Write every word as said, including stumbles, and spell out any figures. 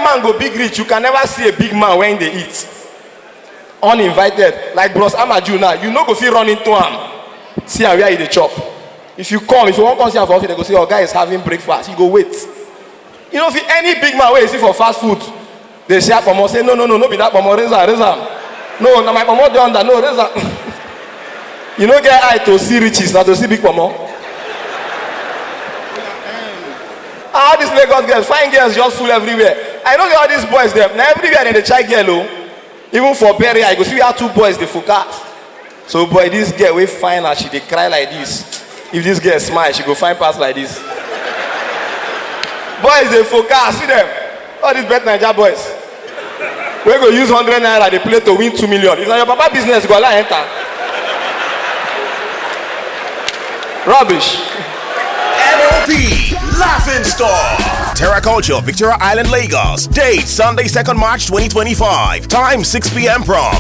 Man go big reach, you can never see a big man when they eat. Uninvited, like Bros Amaju now, you no go fit run into am. See am where you dey chop. If you come, if you wan come see am for office, they go say, "Your guy is having breakfast." You go wait. You know, if any big man wey you see for fast food, they say, "Pomo," say, "No, no, no, no be that pomo, raise am, raise am." "No, na my pomo dey under, no, raise am." You no get eye to see riches, na to see big pomo. All these Lagos girls, fine girls just full everywhere. I know all these boys dem. Now everywhere they dey try girl o. Even for burial, you go see how two boys dey focus. So boy, this girl wey fine as she dey cry like this. If this girl smile, she go fine pass like this. Boys dey focus, see them. All these bet Naija boys. We go use hundred naira dey play to win two million. If na your papa business, go allow enter. Rubbish. M O P Laughing Stock. Terra Culture, Victoria Island, Lagos. Date Sunday, second March twenty twenty-five. Time six p.m. prompt.